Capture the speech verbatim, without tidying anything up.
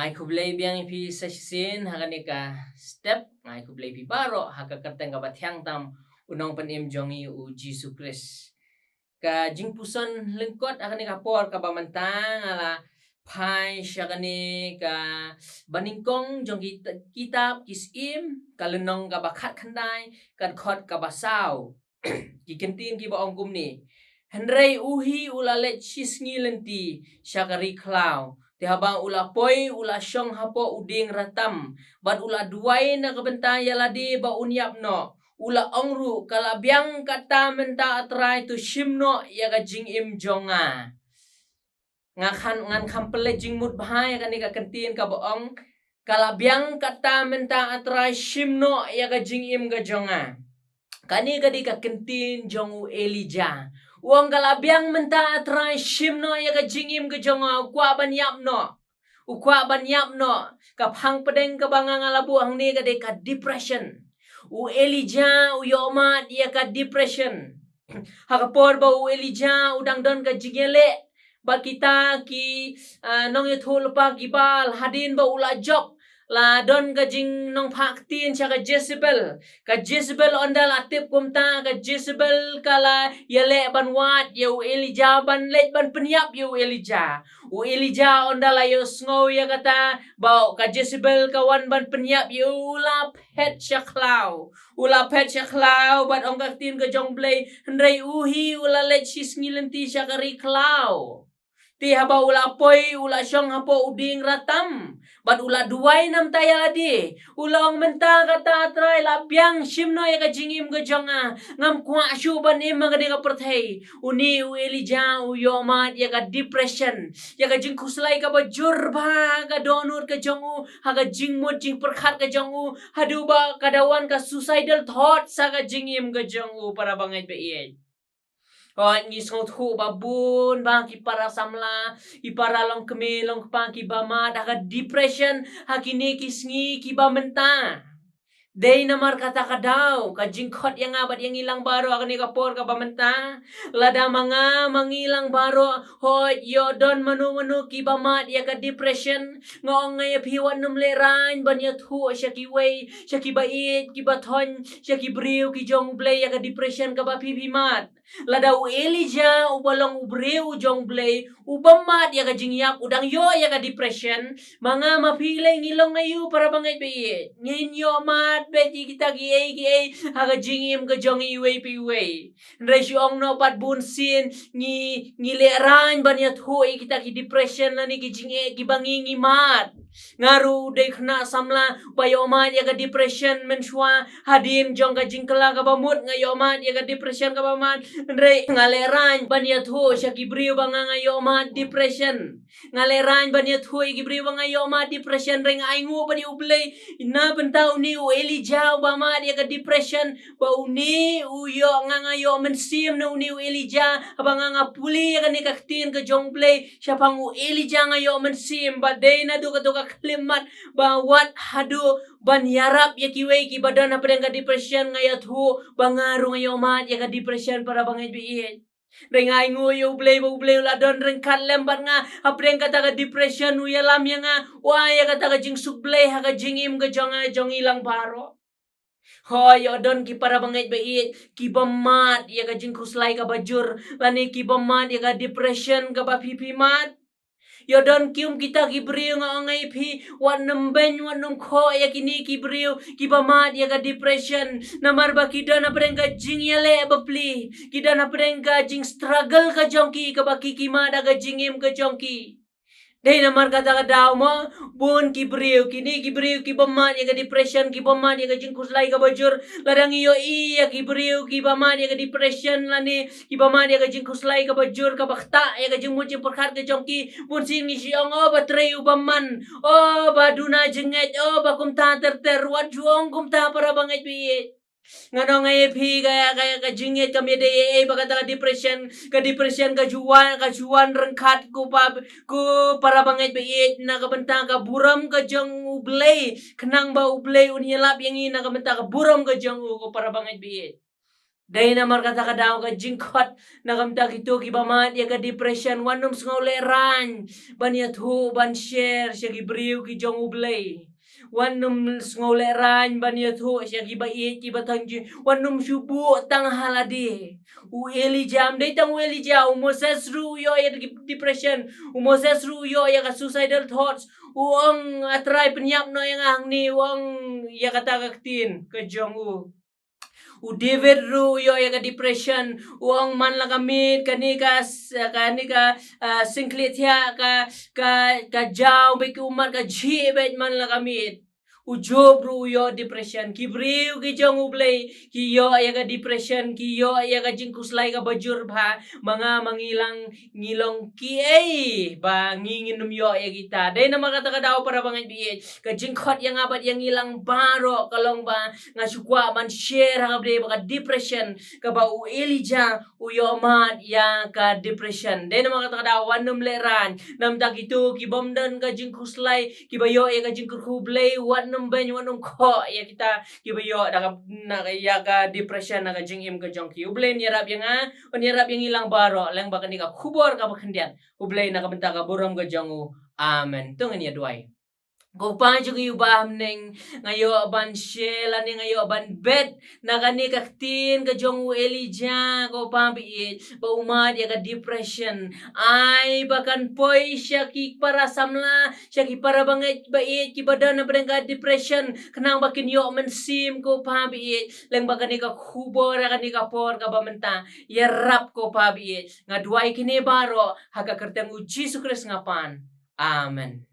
Ai khublei biang ïa phi sa shisien ha kane ka step, ai khublei phi baroh ha ka kyrteng kaba thiang tam u nongpynim jong ngi u Jisu Khrist. Ka jingpuson lyngkot ha kane ka por kaba mynta nga la phai sha kane kaba nyngkong jong ki kitab Ki Syiem, ka lynnong kaba khatkhyndai, ka dkhot kaba saw. Ki kyntien kiba ong kumne: Hynrei u hi u la leit shisngi lynti sha ka ri khlaw. Te haba u la poi u la shong hapoh u dieng ratam, bad u la duwai na ka bynta ïa lade ba un ïap noh. U la ong ruh, ka la biang kata mynta A Trai, to shim noh ïa ka jingim jong nga. Nga khan, ngan kham pynleit jingmut bha ïa kane ka kyntien kaba ong, ka la biang kata mynta A Trai, shim noh ïa ka jingim ka jong nga. Kane ka dei ka kyntien jong u Elijah. U ong ka la biang mynta A Trai, shim noh ïa ka jingim ka jong nga, u kwah ban ïap noh. U kwah ban ïap noh. Ka phang pdeng kaba nga nga la buh hangne ka dei ka depression. U Elijah u ïohmad ïa ka depression. Ha ka por ba u Elijah u dang don ka jingïaleh bad kita ki, ah, nongïathuhlypa ki Baal, hadien ba u la jop, la don ka jingnongphah ktien sha ka Jezebel. Ka Jezebel ynda la tip kumta, ka Jezebel ka la ïaleh ban wad ïa u Elijah, ban leit ban pynïap ïa u Elijah. U Elijah ynda la ïohsngew ïa kata ba ka Jezebel ka wan ban pynïap ïa u, u la phet sha khlaw. U la phet sha khlaw bad ong ka ktien ka jong U Blei, hynrei u hi u la leit shisngi lynti sha ka ri khlaw. Te haba u la poi u la shong hapoh u dieng ratam bad u la duwai na ka bynta ïa lade. U la ong mynta kata A Trai, la biang, shim noh ïa ka jingim ka jong nga. Ngam kwah shuh ban im ha kane ka pyrthei. Une u Elijah u ïohmad ïa ka depression, ïa ka jingkhuslai kaba jur bha ha ka dohnud ka jong u, ha ka jingmut jingpyrkhat ka jong u, haduh ba ka da wan ka suicidal thoughts ha ka jingim ka jong u, para bangeit ba ïeit. Hooid, ngi sngewthuh ba bun ba ki para samla, ki para longkmie longkpa kiba mad ha ka depression ha kine ki sngi kiba mynta. Dei namar kata ka daw ka jingkhot ïa nga bad ïa ngi lang baroh ha kane ka por kaba mynta. Lada ma nga ma ngi lang baroh, hooid, ïoh don mano mano kiba mad ïa ka depression, nga ong nga ïa phi, wat nym lehraiñ ban ïathuh sha kiwei, sha kiba ïeit kiba thoiñ, sha ki briew ki jong U Blei ïa ka depression kaba phi phi mad. Lada u Elijah uba long u briew u jong U Blei, uba mad ïa ka jingïap, u dang ïoh ïa ka depression, ma nga ma phi lei ngi long aïu, para bangeit ba ïeit? Ngin ïohmad beit ïa kita kiei kiei ha ka jingim ka jong iwei pa iwei. Hynrei shu ong noh pat, bunsien ngi, ngi lehraiñ ban ïathuh ïa kita ki depression lane ki jingeh kiba ngi ngi mad. Nga ruh dei khynnah samla ba ïohmad ïa ka depression mynshuwa, hadien jong ka jingkylla kaba mut nga ïohmad ïa ka depression kaba mad. Hynrei nga lehraiñ ban ïathuh sha ki briew ba nga nga ïohmad depression. Nga lehraiñ ban ïathuh ïa ki briew ba nga ïohmad depression, hynrei nga ainguh bad ïa U Blei na ka bynta une u Elijah uba mad ïa ka depression, ba une u ïoh, nga nga ïoh mynsiem na une u Elijah, haba nga nga pule ïa kane ka ktien ka jong U Blei, shaphang u Elijah nga ïoh mynsiem ba dei naduh kato ka khyllipmat ba wat haduh ban ïarap ïa kiwei kiba don hapdeng ka depression, nga ïathuh ba nga ruh nga ïohmad ïa ka depression, para bangeit ba ïeit. Hynrei nga ainguh ïa U Blei ba U Blei u la don ryngkat lem bad nga hapdeng kata ka depression, u ïalam ïa nga, u ai ïa kata ka jingsuk Blei ha ka jingim ka jong nga jong ngi lang baroh. Hooid, ïoh don ki para bangeit ba ïeit kiba mad ïa ka jingkhuslai kaba jur lane kiba mad ïa ka depression kaba phi phi mad. Ïoh don kum kita ki briew, nga ong ïa phi, wat nym beiñ, wat nym khoh ïa kine ki briew kiba mad ïa ka depression. Namar ba ki don hapdeng ka jingïaleh bapli, ki don hapdeng ka jingstruggle ka jong ki kaba ki ki mad ha ka jingim ka jong ki. Dei namar kata ka daw mo, bun ki briew, kine ki briew kiba mad ïa ka depression, kiba mad ïa ka jingkhuslai kaba jur, lada ngi ïohi ïa ki briew kiba mad ïa ka depression lane kiba mad ïa ka jingkhuslai kaba jur, kaba ktah ïa ka jingmut jingpyrkhat ka jong ki, bunsien ngi shu ong, o ba trei uba man, o ba duna jingngeit, o ba kumta ter ter, wat ju ong kumta, para bangeit ba ïeit. Ngan ong ïa phi, ka, ka, ka jingngeit kam ïadei ei ei bad kata ka depression. Ka depression ka ju wan, ka ju wan ryngkat, ko pa, ko para bangeit ba ïeit, na ka bynta ka burom ka jong U Blei, khnang ba U Blei un ïalap ïa ngi na ka bynta ka burom ka jong u, ko para bangeit ba ïeit. Dei namar kata ka daw ka jingkhot na ka bynta kito kiba mad ïa ka depression, wat nym sngewlehrain ban ïathuh, ban share sha ki briew ki jong U Blei. Wat nym sngewlehrain ban ïathuh sha kiba ïeit kiba thang ju, wat nym shu buh tang ha lade. U Elijah, ym dei tang u Elijah, u Moses ruh u ïoh ïa ka depression, u Moses ruh u ïoh ïa ka suicidal thoughts. U ong, A Trai, pynïap noh ïa nga hangne, u ong ïa kata ka ktien ka jong u. U David ruh u ïoh ïa ka depression, u ong, Man la ka miet, kane ka s-, kane ka, ah, syngklieh thiah ka, ka, ka jaw bad ki ummat, ka jhieh bad man la ka miet. U Job ruh u ïoh depression. Ki briew ki jong U Blei ki ïoh ïa ka depression, ki ïoh ïa ka jingkhuslai kaba jur bha. Ma nga ma ngi lang ngi long kiei ba ngi ngin ym ïoh ïa kita. Dei namar kata ka daw, para bangeit ba ïeit, ka jingkhot ïa nga bad ïa ngi lang baroh ka long ba nga shu kwah ban share ha kaba dei ba ka depression kaba u Elijah u ïoh mad ïa ka depression. Dei namar kata ka daw, wat nym lehrain. Na ka bynta kito ki bym don ka jingkhuslai, kiba ïoh ïa ka jingkyrkhu U Blei, wat nym beiñ, wat nym khoh ïa kita kiba ïoh da ka, na ka, ïa ka depression na ka jingim ka jong ki. U Blei un ïarap ïa nga, un ïarap ïa ngi lang baroh, lyngba kane ka khubor kaba khyndiat U Blei, na ka bynta ka burom ka jong u. Amen. To ngin ïa duwai. Ko Pa jong ngi uba ha bneng, nga ïoh ban share lane nga ïoh ban bet na kane ka ktien ka jong u Elijah, ko Pa ba ïeit, ba u mad ïa ka depression. Ai ba kan poi sha ki para samla, sha ki para bangeit ba ïeit kiba don hapdeng ka depression, khnang ba kin ïoh mynsiem, ko Pa ba ïeit, lyngba kane ka khubor ha kane ka por kaba mynta. Ïarap, ko Pa ba ïeit. Nga duwai kine baroh ha ka kyrteng u Jisu Khrist nga pan. Amen.